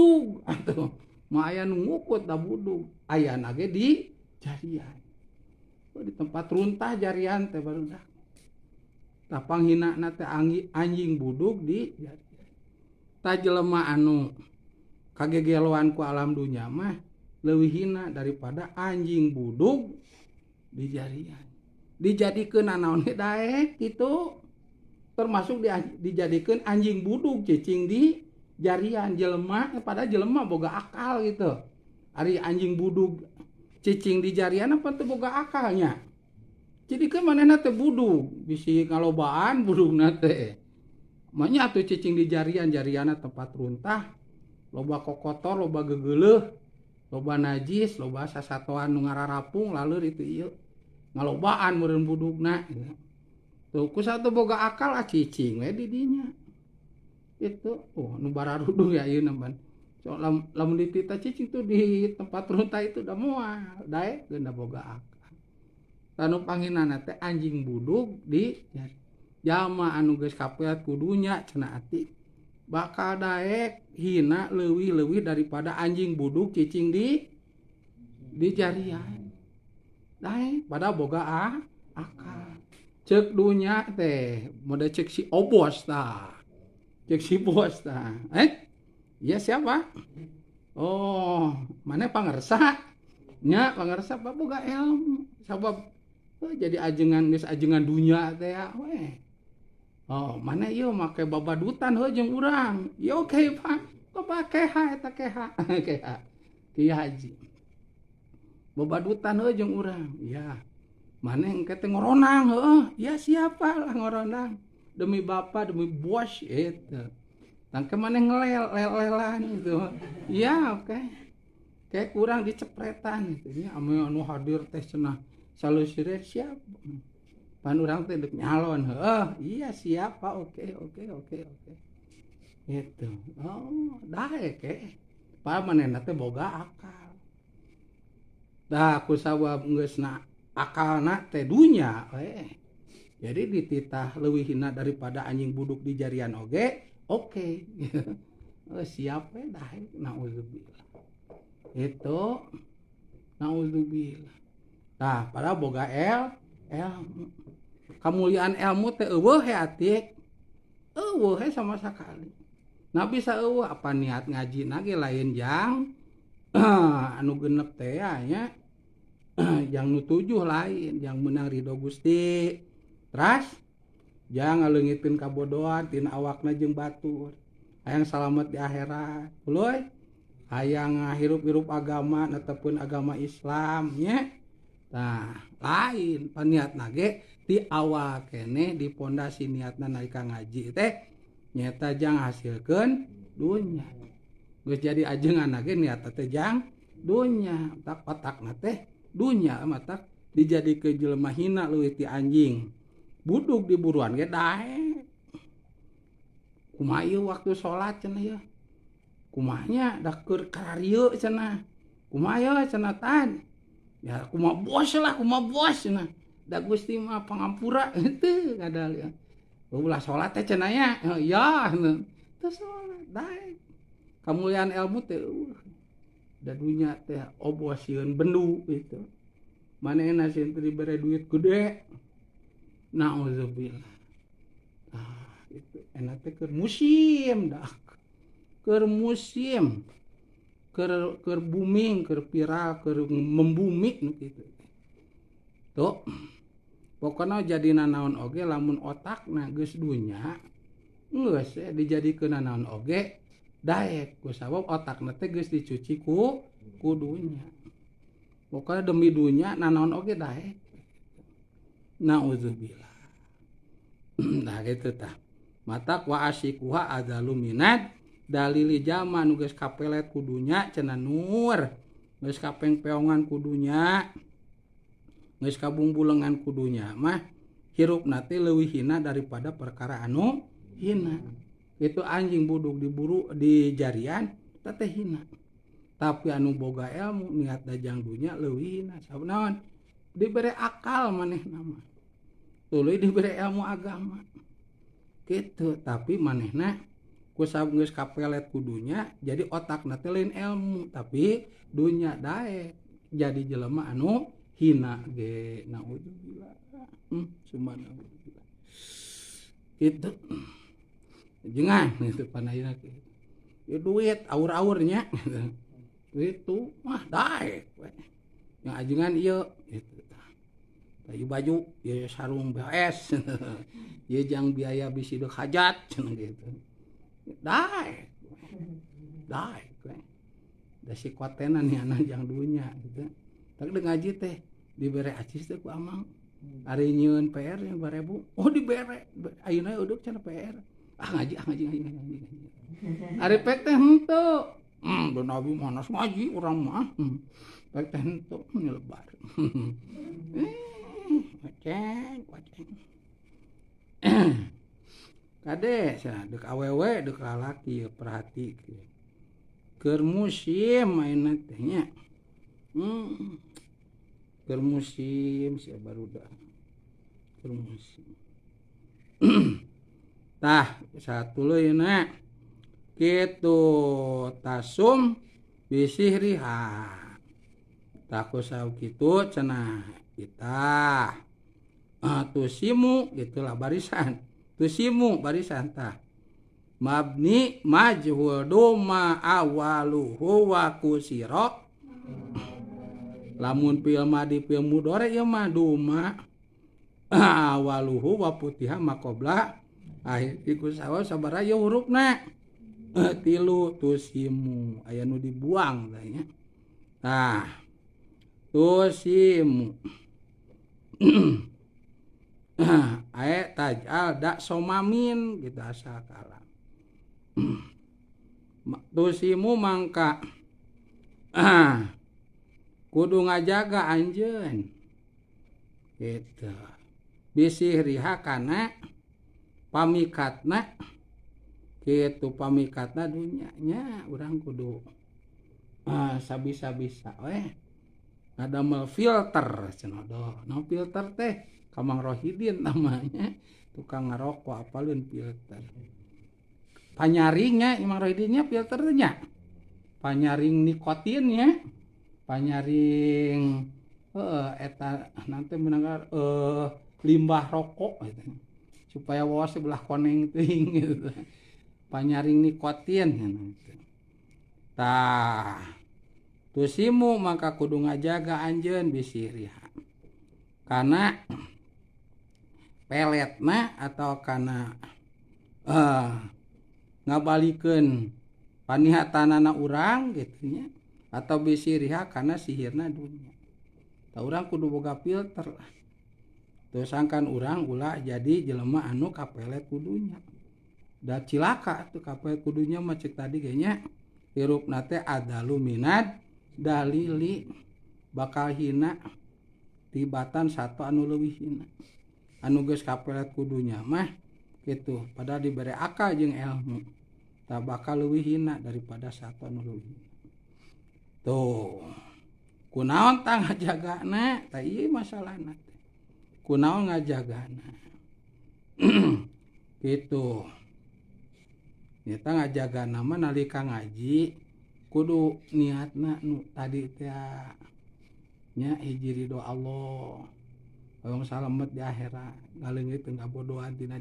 Budug atuh mah aya nu ngukut da budug ayana ge di jarian. Di tempat runtah jarian teh barudak. Tah panghinana teh anjing budug di jarian. Tah jelema anu kagegeloan ku alam dunya mah leuwih hina daripada anjing budug di jarian. Dijadikeun nanaon ge daek kitu. Termasuk dijadikeun anjing budug cicing di jarian jelema, pada jelema boga akal gitu. Ari anjing budug cicing di jarian apa teu boga akalnya. Jadi kan manehna teh budug, bisi ngalobaan budugna teh. Manya atuh cicing di jarian, jarianna tempat runtah, loba kokotor, loba gegeuleuh, loba najis, loba sasatoan nu ngararapung laleur itu ieu. Ngalobaan meureun budugna gitu. Tuh ku satu boga akal ah cicing we di dinya. Itu oh nu bararudung ya ieu mah. So lamun ditita cicing tuh di tempat runtah itu da moal, daek geuna boga akal. Tanu panghinana teh anjing budug di jalma anu geus kapeat kudunya cenah ati bakal daek hina leuwih-leuwih daripada anjing budug cicing di jarian. Daek pada boga akal. Cek dunya teh mode cek si obos tah. Cek si bos tah. Iya siapa? Oh, mana pangersa? Nya pangersa boga ilmu. Sabab jadi ajengan geus ajengan dunya teh ya we. Oh, mana ieu make babadutan heuh jeung urang. Ya oke, Pak. Kok pake ha eta keha. Keha. Kiai Haji. Babadutan heuh jeung urang. Ya. Mana engke teh ngoronang heuh. Ya siapa lah ngoronang. Demi bapak, demi bos eta. Tangke mana ngelel-lelan gitu. Ya oke. Kayak kurang dicepretan gitu nya ame anu hadir teh cenah salusire siap. Pan urang teh deuk nyalon heuh. Iya siap Pak. Oke oke oke oke. Gitu. Oh, daek ke. Pa manehna teh boga akal. Tah ku sabab geusna akalna teh dunya we. Jadi dititah leuwih hina daripada anjing buduk di jarian oge. Oke. Oh, siap we daek naudzubillah. Itu naudzubillah. Tah pada boga ilmu. Kamuliaan ilmu teh eueuh he atik. Eueuh he sama sekali. Nah bisa eueuh apa niat ngaji na ge lain jang anu genep teh nya. Jang nu tujuh lain, jang meunang ridho Gusti. Teras jang ngaleungiteun kabodohan tina awakna jeung batur. Hayang salamet di akhirat. Tuluy hayang ngahirup-hirup agama netepkeun agama Islam nya. Tah, lain paniatna ge ti awal keneh di pondasi niatna nalika ngaji teh nyaeta jang hasilkeun dunya. Geus jadi ajengan ge niatna teh jang dunya, tak otakna teh dunya matak dijadikeun jelema hina leuwih ti anjing. Budug di buruan ge daek. Kumaha ieu waktu salat cenah ieu? Kumahnya da keur kararieu cenah. Kumaha ieu cenah tan? Ya kumaha bos lah, kumaha bos cenah. Da Gusti mah pangampura henteu ngadal ya. Ulah salat teh cenah nya. Ya teu salat daek. Kamuliaan ilmu teh eueuh. Da dunya teh obos sieun bendu gitu. Manehna sieun teh dibere duit gede. Nauzubillah. Ah, itu enak teh keur musim dah. Keur musim. Keur booming, keur viral, keur membumi nu kitu. Tuh. Pokona jadi nanaon oge lamun otakna geus dunya geus dijadikeun nanaon oge daek ku sabab otakna teh geus dicuci ku dunya. Pokona demi dunya nanaon oge daek. Nauzubillah. Nah gitu tah. Matak wa asikuha adzalu minad dalili jalma nu geus kapelet ku dunya cenah nur. Geus kapengpeongan ku dunya. Geus kabungbulengan ku dunya mah hirupna teh leuwih hina daripada perkara anu hina. Itu anjing buduk diburu di jarian teh hina. Tapi anu boga ilmu niat dajang dunya leuwih hina. Sabab naon? Dibere akal manehna mah. Tuluy dibere ilmu agama. Gitu, tapi manehna Ku sabab geus kapelet ku dunya jadi otakna teh lain ilmu tapi dunya daek jadi jelema anu hina ge naudzubillah. Subhanallah. Gitu. Jangan itu panayna kitu. Ya duit aur-aurnya gitu. Itu mah daek we. Yang ajengan ieu gitu. Baju baju ieu sarung BS. Ieu jang biaya bisi deuk hajat cenah gitu. Daek. Daek we. Da si kotena nih anak jang dunya gitu. Tak deuk ngaji teh dibere acis teh ku amang. Ari nyieun PR yang 2000. Oh dibere. Ayeuna eudeuk cenah PR. Ah ngaji ah ngaji ngaji ngaji. Ari pek teh henteu. Da nabi mah nas ngaji urang mah. Pek teh henteu nyelebar. Waceng, waceng. Kade cenah deuk awewe deuk lalaki perhatikeun. Keur musim ayeuna teh nya. Keur musim sia barudak. Keur musim. Tah satuluyna kitu tasum bisihriha. Tah kusau kitu cenah kita tusimu gitulah barisan. Tusimu barisan tah. Mabni majhul doma awaluhu wa kusira. Lamun fi'il madi fi'il mudhari ieu mah doma awaluhu wa putiha maqabla akhir iku sawa sabaraha ieu hurufna tilu tusimu aya nu dibuang tah nya. Tah tusimu ae tajal da somamin gitu asal kalam. Tusimu mangka kudu ngajaga anjeun gitu bisihriha kana pamikatna kitu pamikatna dunya nya urang kudu sabisa-bisa weh ngadamel filter cenah doh no filter teh ka Mang Rohidin namanya tukang ngarokok apaleun filter panyaringnya Mang Rohidinnya filternya panyaring nikotinnya panyaring eta nanti mendengar limbah rokok gitu supaya wawas sebelah koneng teuing gitu panyaring nikotin gitu. Tah tusimu maka kudu ngajaga anjeun bisihriha kana peletna atau kana ngabalikeun panihatanana urang gitu nya atau bisihriha kana sihirna dunya. Tah urang kudu boga filter lah. Teu sangkan urang ulah jadi jelema anu kapelet ku dunya. Da cilaka tuh kapelet ku dunya mah cek tadi ge nya hirupna teh adalu minad dalili bakal hina tibatan satu anu leuwih hina. Anu geus kapelet ku dunya mah kitu padahal dibere akal jeung ilmu tah bakal leuwih hina daripada satu anu leuwih hina. Tuh kunaon tah ngajagana tah ieu masalahna teh kunaon ngajagana kitu nyata ngajagana mah nalika ngaji kudu niatna nu tadi teh nya hiji ridho Allah hoyong salamet di akhirat ngaleungit teu ngabodohan tina